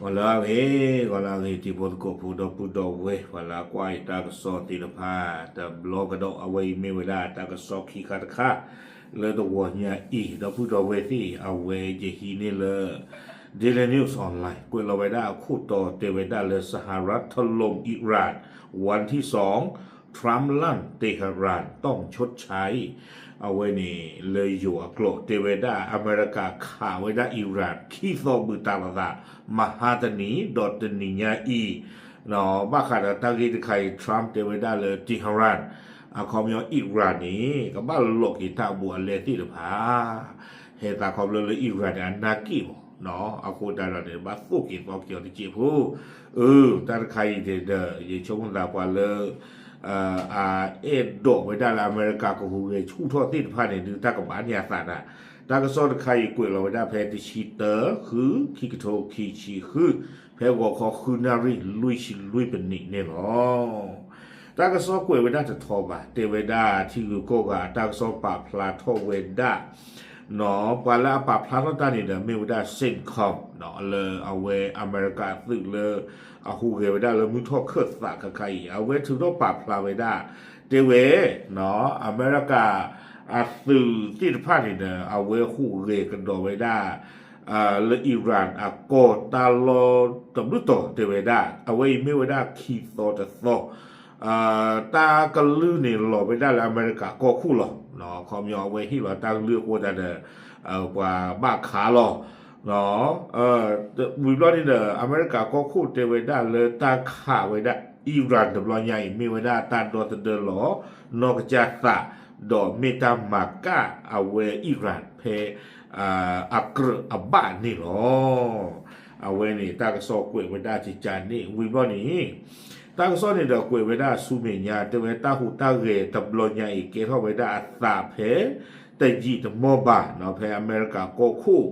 ဂီၤလၢအဂ့ၤ, ဂီၤလၢအဂ့ၤ တံၤဖိသကိးဖိ ဒီပုၢ်ဒီဝဲၢ် ပှၤလၢအကွၢ်အံၤတၢ်ကစီၣ်သ့ၣ်တဖၣ် တဘျီကဒီး အဝဲအံၤမ့ၢ်ဝဲဒၣ်တၢ်ကစီၣ်ခံခါတခါ လၢတဂီၤညါအံၤ ဒီပုၢ်ဒီဝဲၢ်သ့ၣ် အဝဲယဟံးန့ၢ်လၢ Daily News Online ကွဲးလီၤဝဲဒၣ်အခိၣ်တီတဲဝဲဒၣ်လၢ Tehran ถล่มอิหร่าน วันที่สอง ทรัมป์ลั่น เตหะรานต้องชดใช้ အဝဲန့ၣ် လၢယိၤအကျိာ်တဲဝဲဒၣ် အမဲရကၤခးဝဲဒၣ် Iran ခံသီ ဘုၣ်တၢ်လိာ်သး မဟါတနံၤ ဒီးတနံၤညါအံၤ ဘၣ်ဃးဒီးတၢ်ဂ့ၢ်တခါအံၤ Trump တဲဝဲဒၣ်လၢ Tehran အခီပညီ Iran န့ၣ် ကဘၣ်လိးက့ၤတၢ်ဘူးအလဲသ့ၣ်တဖၣ် ဟဲသးခီဖျိလၢ Iran န့ၣ် အနၢ်က့ၣ်မး အဃိသတးဒီးန့ၣ် ဘၣ်သိၣ်က့ၤသီက့ၤအီၤတစဲးဖိ အၢ တၢ်တခါအံၤဒီး ယဆိကမိၣ်သးပှၤလၢ အအဲၣ်ဒိးဝဲဒၣ်လၢအမဲရကၤကဟူးဂဲၤဆူၣ်ထီၣ်သ့ၣ်တဖၣ်န့ၣ် ဒုးတၢ်ကဘၣ်န့ၢ်အသးနၤ, တၢ်ကစီၣ်တခါအံၤကွဲးလီၤဝဲဒၣ်ဖဲတဆံတၢ ဃု ခံကထိခံဆံဃု ဖဲဂီၤခီဃုနၣ်ရံၣ်လွံၢ်ဆံလွံၢ်ပနံးန့ၣ်လီၤ. တၢ်ကစီၣ်ကွဲးဝဲဒၣ်တထီဘၣ် တဲဝဲဒၣ်ထံဂုၤကီၢ်ဂၤအတၢ်ကစီၣ်ပာ်ဖျါထီၣ်ဝဲဒၣ် ပှၤလၢအပာ်ဖျါထီၣ်တၢ်န့ၣ်ဒီး မ့ၢ်ဝဲဒၣ် CENTCOM လၢအဝဲအမဲရကၤသုးလၢ အဟူးဂဲၤဝဲဒၣ်လၢမုၢ်ထီၣ်ခၢၣ်သးခဲခါအံၤ အဝဲထုးထီၣ်ပာ်ဖျါဝဲဒၣ် တဲဝဲ အမဲရကၤအသုးသ့ၣ်တဖၣ်န့ၣ်ဒီး အဝဲဟူးဂဲၤကဒီးဝဲဒၣ် လၢ Iran အကီၢ်တၢ်လီၢ်တဘျုးတီၤတဲဝဲဒၣ် အဝဲအံၤမ့ၢ်ဝဲဒၣ်ခံသီတသီ တၢ်ကလုၢ်န့ၣ်လီၤဝဲဒၣ်လၢအမဲရကၤကီၢ်ခိၣ်လီၤ. ခီပညီအဝဲဟ့ၣ်လီၤတၢ်ကလုၢ်အဃိသတးဒီး ပှၤဘၣ်ခးလီၤ ဝံၤဘျီန့ၣ်ဒီး အမဲရကၤကီၢ်ခိၣ်တဲဝဲဒၣ်လၢတၢ်ခးဝဲဒၣ် Iran တဘျီညါအံၤ မ့ၢ်ဝဲဒၣ်တၢ်ဒီသဒၢလီၤ နီၢ်ကစၢ်သး ဒီးမ့ၢ်တၢ်မၤကၣ်အဝဲ Iran ဖဲ အကြၢးအဘၣ်န့ၣ်လီၤ. အဝဲန့ၣ် တၢ်ကစီၣ်ကွဲးဝဲဒၣ်ကကန့ၣ် ဝံၤဘျီန့ၣ် တၢ်ကစီၣ်န့ၣ်ဒီးကွဲးဝဲဒၣ်ဆူမဲာ်ညါ တဲဝဲတၢ်ဟူးတၢ်ဂဲၤတဘျီညါအံၤ ကဲထီၣ်ဝဲဒၣ်အသးဖဲ တယံာ်တမီၢ်ဘၣ် ဖဲအမဲရကၤကီၢ်ခိၣ်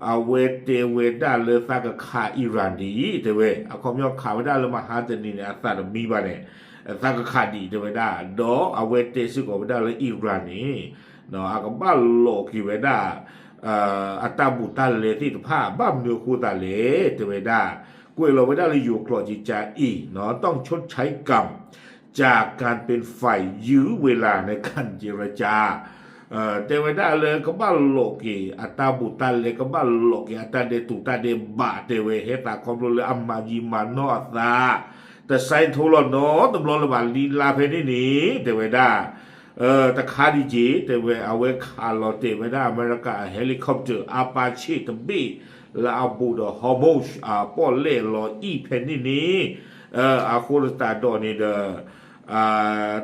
အဝဲတဲဝဲဒၣ်လၢသးကခး Iran ဒ်အံၤ တဲဝဲ အခီပညီခးဝဲဒၣ်လၢမဟါတနံၤန့ၣ် အသးတမံဘၣ်န့ၣ် သးကခးဒံးတဲဝဲဒၣ် ဒီးအဝဲတဲစ့ၢ်ကီးဝဲဒၣ်လၢ Iran န့ၣ် အကဘၣ်လိးက့ၤဝဲဒၣ် အတၢ်ဘူးတၢ်လဲသ့ၣ်တဖၣ် ဘၣ်မနုၤအဃိသတးလဲၣ် တဲဝဲဒၣ် ကွဲးလီၤဝဲဒၣ်လၢယိၤကျိာ်ကကအံၤ ต้องชดใช้กรรม จากการเป็นฝ่ายยื้อเวลาในการเจรจา တဲဝဲဒၣ်လၢကဘၣ်လိးက့ၤအတၢ်ဘူးတၢ်လဲ ကဘၣ်လိးက့ၤအတၢ်ဒဲးတူာ်တၢ်ဒဲးဘး တဲဝဲ ဟဲသးခီဖျိလၢအမၤယံာ်မၤနီၢ်အသး တစဲးထိလီၤနီတဘျီလၢၤဘၣ်လံလါဖဲန့ၣ်န့ၣ် တဲဝဲဒၣ် တခါဒံးက့ၤ တဲဝဲ အဝဲခးလီၤတဲာ်ဝဲဒၣ်အမဲရကၤ helicopter Apache တဘ့ၣ် လၢအဘူးဒီး Hormuz အပီၣ်လဲၣ်လီၤအံၤဖဲန့ၣ်န့ၣ် အဃိသတးဒီးန့ၣ်ဒီး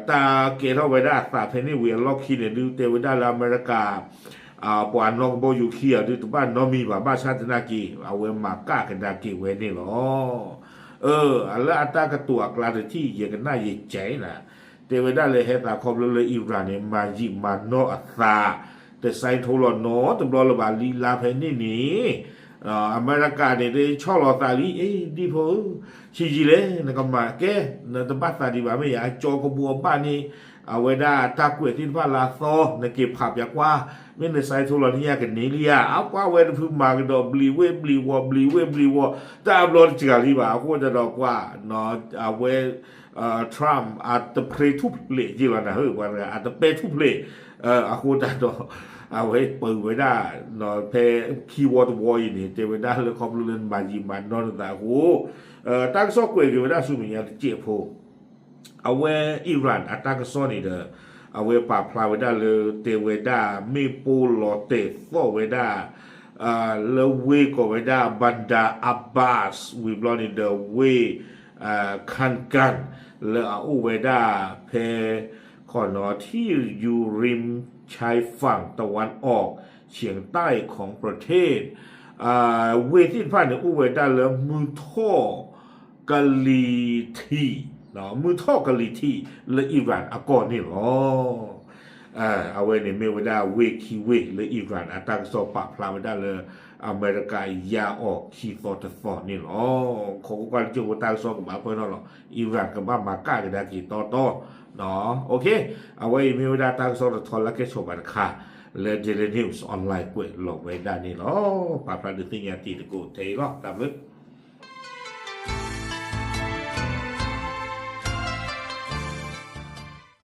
တၢ်ကဲထီၣ်ဝဲဒၣ်အသးဖဲန့ၣ်ဝံၤအလီၢ်ခံန့ၣ် ဒုးတဲဝဲဒၣ်လၢအမဲရကၤ ပှၤနီၣ်ကဘီယူၤခံဂၤဒုးတဘၣ်နီတမံၤဘၣ် ဘၣ်ဆၣ်သနာ်က့ အဝဲမၤကၣ်ကဒါက့ၤဝဲန့ၣ်လီၤ. အလၢအတၢ်ကတိၤအကျါတထံၣ် ယကနၣ်ယကဲနၤ တဲဝဲဒၣ်လၢဟဲသးခီဖျိလၢ Iran န့ၣ် မၤယံာ်မၤနီၢ်အသး တစဲးထိလီၤနီတဘျီလၢၤဘၣ်လံလါဖဲန့ၣ်န့ၣ် အမဲရကၤန့ၣ် တဆီၣ်လီၤသးလံ အ့ ဒံဖိဧၢ, ဆံးယံာ်လဲၣ် နကမၤကဲ နတဘၣ်သးဒံးဘၣ် မ့ၢ်ယၤ ကၠီကဘိအဘၣ်န့ၣ် အဝဲဒၣ်တၢ်ကွဲးသ့ၣ်တဖၣ်လၢအသီ နက့ၤဖးပျးကွၢ် မ့ၢ်နစဲးထိလီၤန့ၢ်ယၤကန့ၢ်လံဧါ အပှၤဝဲတဖုမၤကဒီး ဘျံးဝ့ၢ်ဘျံးဝီၤ ဘျံးဝ့ၢ်ဘျံးဝီၤ တၢ်အဘျီတစှၤလံဘၣ် အဃိသတးဒီးပှၤ အဝဲ Trump အတပဲထူၣ်ဖျဲးက့လီၤနၤဧၢ ပှၤတဂၤ အတပဲထူၣ်ဖျဲး အဃိသတးဒီး အဝဲပၢၤဝဲဒၣ် ဖဲခံဝီတဝီအံၤန့ၣ် တဲဝဲဒၣ်လၢခီဖျိလၢမၤယံာ်မၤနီၢ်နသးအဃိ တၢ်ကစီၣ်ကွဲးက့ၤဝဲဒၣ်ဆူမဲာ်ညါတစဲးဖိ အဝဲ Iran အတၢ်ကစီၣ်န့ၣ်ဒီး အဝဲပာ်ဖျါဝဲဒၣ်လၢ တဲဝဲဒၣ် မ့ၣ်ပိၢ်လီၤတဲာ်သီၣ်ဝဲဒၣ် လၢဝ့ၢ်ကိးဝဲဒၣ် Bandar Abbas ဝံၤဘျီန့ၣ်ဒီးဝ့ၢ် Khangan လၢအအိၣ်ဝဲဒၣ်ဖဲ ခီနီၤ ที่อยู่ริมชายฝั่งตะวันออกเฉียงใต้ของประเทศ ဝ့ၢ်သ့ၣ်တဖၣ်န့ၣ် အိၣ်ဝဲဒၣ်လၢမုၢ်ထီၣ်ကလံၤထံး မုၢ်ထီၣ်ကလံၤထံးလၢ Iran အကီၢ်န့ၣ်လီၤ. အဝဲန့ၣ်မ့ၢ်ဝဲဒၣ်ဝ့ၢ်ခံဝ့ၢ်လၢ Iran အတၢ်ကစီၣ်ပာ်ဖျါဝဲဒၣ်လၢ အမဲရကၤယါအီၤခံသီတသီန့ၣ်လီၤ. ခီကကွၢ်တကၠိဖိတၢ်ကစီၣ်ကဘၣ်ပၢၢ်ထီၣ်လီၤ. Iran ကဘၣ်မၤကၣ်ကဒါက့ၤတီတီ အဝဲအံၤမ့ၢ်ဝဲဒၣ်တၢ်ကစီၣ်တထီလၢကဲဆိးဘၣ်တခါ လၢ Daily News Online ကွဲးလီၤဝဲဒၣ်န့ၣ်လီၤ. ပာ်ဖျါဒုးသ့ၣ်ညါတံၤသကိးထဲအံၤလီၤ. တၢ်ဘျုး